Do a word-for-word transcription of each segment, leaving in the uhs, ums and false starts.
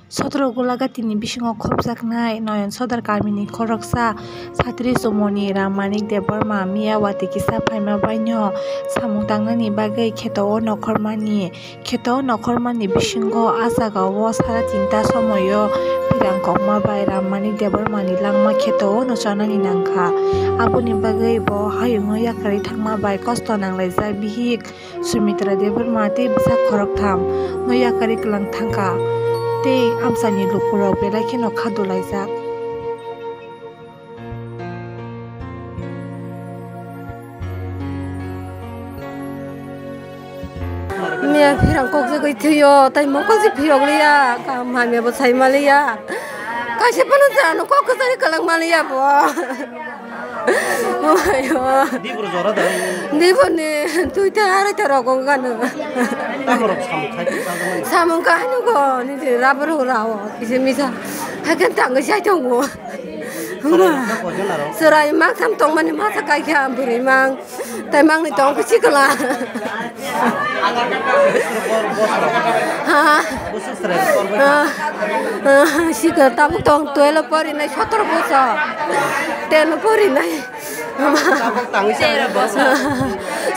Sotro Golagatini bisingo khopjaknai Noyon Sodar kamini khoroksa satri chumoni Ram Manik Debbarma miya watwi kisa phaima baino samung tangnani bagwi kheto o nokhormani, kheto o nokhormani bisingo a jagao sara tinta somoio phirang kokma bai Ram Manik Debbarmani langma kheto o no chanani nangkha. Aboni bagwi bo hayungo yakarwi thangma bai kosto nanglaijak bihik. Sumitra Debbarma tei bwsa khoroktham no yakarwi kwlang thangkha tei amchaini lukurok belai kheno kha dolaijak. Miya phirang kokjagwi thwio, tei mokol se phiyokliya, kaham hamya bo saimaliya. Kaisa phano chwrano kok kwchari kwlangmaliya bo. Omayo. Dibro jora da. Dibro ni tuita arai ta rogo gano. Tamorok samung khai ta jani. Samung khai no go ni je rabro rao kise misa. Hakan tang jai tongo. Chwrai mak tham tongmani masa kai kha bwrwi mang. Tai mangni tong kisi kala. Ha. Sikar tabuk tong twelve pori nai sotro boso. Ten pori nai.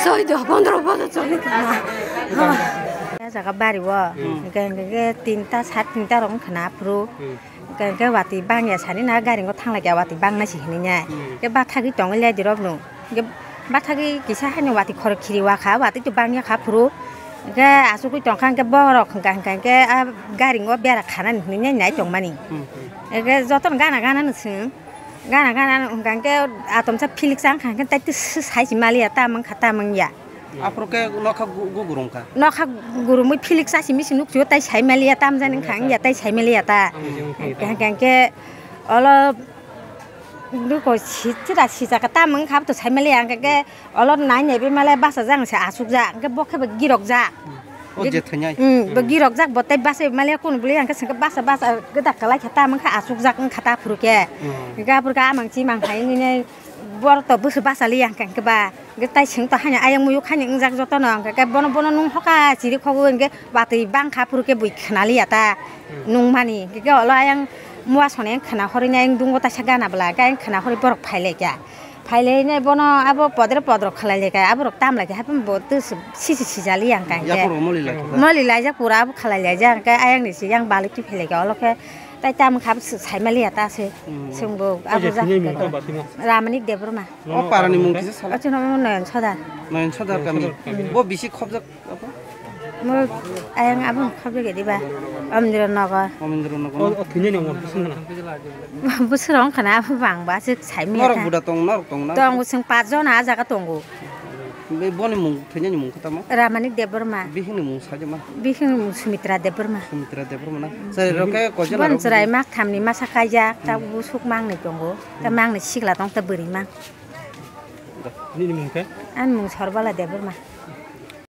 Soi do pondro boso choli kha. Ya jaga bari wo. Hingke hingke tinta sat tinta rong khana phuru. Hingke watwi bangya sani na gari ngo thanglai kha watwi bangnai si hinwi nai. Hingke bathagwi tongwi lai dirok no. Hingke bathagwi kisa haino watwi khorok khiri wakha, watwi to bangya kha phuru. Hingke asugwi tongkha hingke borok hingka hingka hingke a gari ngo bera khanani hinwi nai nai tongmani. Hingke jotono gana gana no swng. Gana gana no hingka hingke atomsa philik sa wngkha hingke tai to sai si maliya ta mangkha ta mangya. Aphuru khe nokha gu-, gugurung kha. Nokha gurumwi philik chasi misi nukchio tai sai maliya tamjani wngkha wngya tai sai maliya ta. Hingke olo duko si-, chira sijak tam wngkha to sai maliya hingke olo nai naibe male bachajak se achukjak hingke bo khe bo girokjak. O je thanyai. Hmm, bo girokjak bo tai bachai maliya kunu bwlai hingke sengke bacha bacha gada kwlai kha tam wngkha achukjak wngkha ta phuru khe. Hingke aphuru khe amang chimang hai nini borok to bwswk bachaliya hingke hingke ba. Hingke tai seng to haino ayang muyuk haino wngjak jotono, hingke khe bono, bono nung hoka chiri khogo, hingke watwi bangkha phuru khe bui khnaliya ta nungmani. Hingke khe olo ayang mua sone khna horwi nai ayang dungo taisa gana bwla, hingke ayang khna horwi borok phailaikha. Phailainai bono abo podre podrok khlailaikha, aborok tamlaikha, haphano bo twi sisi sijaliya hingka hingke. Yaphuru moli laikha. Moli laijak pura abo khlailaijak, hingke ayang ni si yang balik twi phailaikha, olo khe tai tamo kha bo sai maliya ta se. Chwngbo abo jak. Ramani Debbarma. O parani mung kisa sala. Achino mo Noyon Sodar. Noyon Sodar kami. Bo bisi khobjak apa? Mo ayang abang khobjak diba. Omdro Nogo. Omdro Nogo. O thini ni mo bisi na. Busrong khana abo bang ba se sai mi. Norok buda tong, norok tong na. Tong sing pach jon a jaga tongo. Be boni mung thini ni mung kata mo. Ramani Debbarma. Bihing ni mung saja ma. Bihing ni mung Sumitra Debbarma. Sumitra Debbarma na. Sari roke ko jana. Bon chwrai mak thamni masa kaijak ta busuk mang ni tongo. Ta mang ni sikla tong ta bwrwi mang. Nini mung khe? Ani mung Sorbala Debbarma.